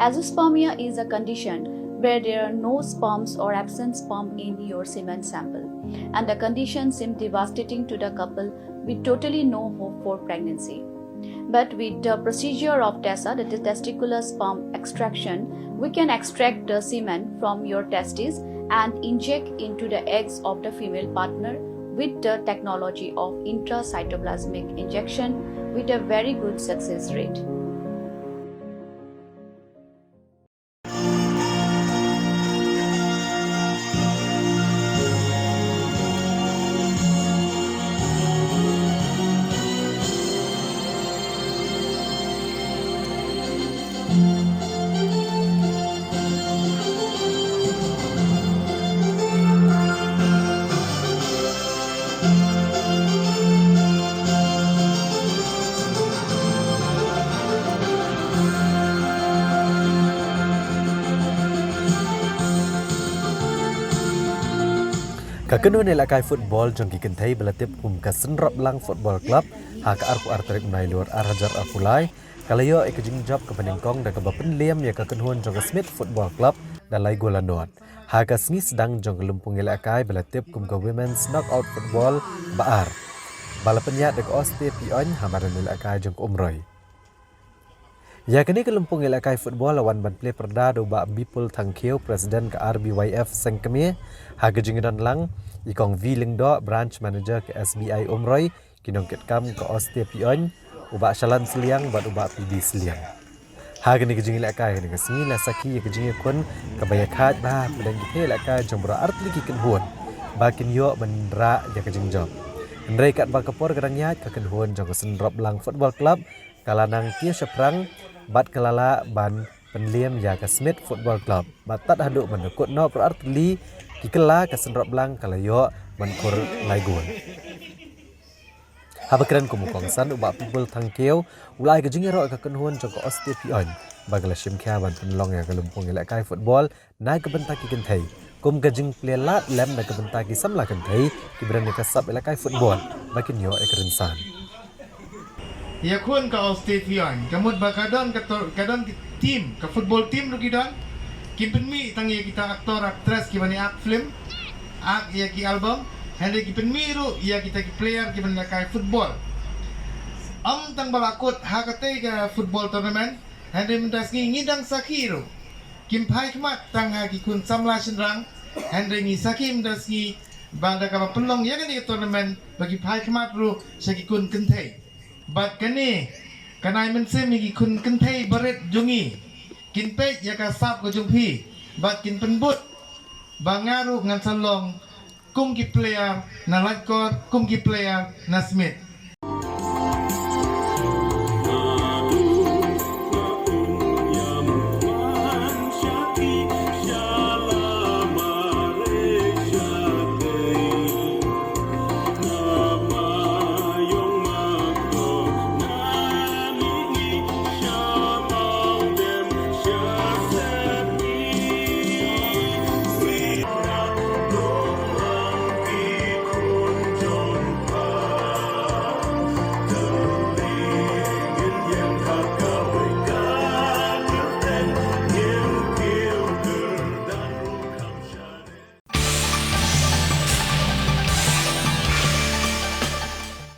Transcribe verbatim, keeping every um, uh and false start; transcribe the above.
Azoospermia is a condition where there are no sperms or absent sperm in your semen sample, and the condition seemed devastating to the couple with totally no hope for pregnancy. But with the procedure of TESA, that is testicular sperm extraction, we can extract the semen from your testes and inject into the eggs of the female partner with the technology of intracytoplasmic injection with a very good success rate. Ka kynhun ïalehkai football jong ki kynthei ba la tip kum ka Synroplang Football Club ha ka arphew ar tarik Nailur ar hajar arphew lai ka la ïoh ïa ka jingjop kaba nyngkong da kaba pynliem ïa ka kynhun jong ka Smit Football Club da lai gol la nod ha ka sngi sdang jong ka lympung ïalehkai ba la tip kum ka Women's Knockout Football ba ar ba la pynïaid da ka Oste Pioin ha madan ïalehkai jong ka Umroi. Ïa kane ka lympung ïalehkai football la wan ban plie pyrda da u Bah Bipul Thangkhiew, President ka R B Y F Sengkmie, ha ka jingdon lang i Kong V Lyngdoh, Branch Manager ka S B I Umroi, ki nongkitkam ka Oste Pioin, u Bah Shalan Sliang bad u Bah P D Sliang. Ha kane ka jingïalehkai kane ka sngi la sakhi ïa ka jingïakhun kaba ïakhaid bha hapdeng ki thei ïalehkai jong baroh artylli ki kynhun ba kin ïoh ban rah ïa ka jingjop. Hynrei katba ka por ka dang ïaid, ka kynhun jong ka Synroplang Football Club ka la nang tia shaphrang bad ka la lah ban pynliem ïa ka Smit Football Club bad tad haduh ban da kut noh baroh artylli ki kylla, ka Synroplang ka la ïoh ban khur lai gol. Haba kren kum u kongsan, u Bah Bipul Thangkhiew u la ai ka jingïaroh ïa ka kynhun jong ka Oste Pioin ba ka la shim khia ban pynlong ïa ka lympung ïalehkai football na ka bynta ki kynthei kum ka jingplie lad lem na ka bynta ki samla kynthei kiba don ïa ka sap ïalehkai football ba kin ïoh ïa ka rynsan. Ïakhun ka Oste Pioin ka mut ba ka don ka tor-, ka don ka team, ka football team ruh ki don. Kim pynmih tang ïa kita actor actress kiban ïa act film, act ïa ki album, hynrei ki pynmih ruh ïa kita ki player kiban ïalehkai football. Ym tang ba la kut ha katei ka football tournament, hynrei mynta sngi ngi dang sakhi ruh. Kim phai khmat tang ha ki khun samla shynrang, hynrei ngi sakhi mynta sngi ba da kaba pynlong ïa kane ka tournament ba ki phai khmat ruh sha ki khun kynthei. Bad kane kan ai mynsiem ïa ki khun kynthei barit jong ngi kin peit ïa ka sap ka jong phi bad kin pynbud ba nga ruh ngan sa long kum ki player na Laitkor, kum ki player na Smit.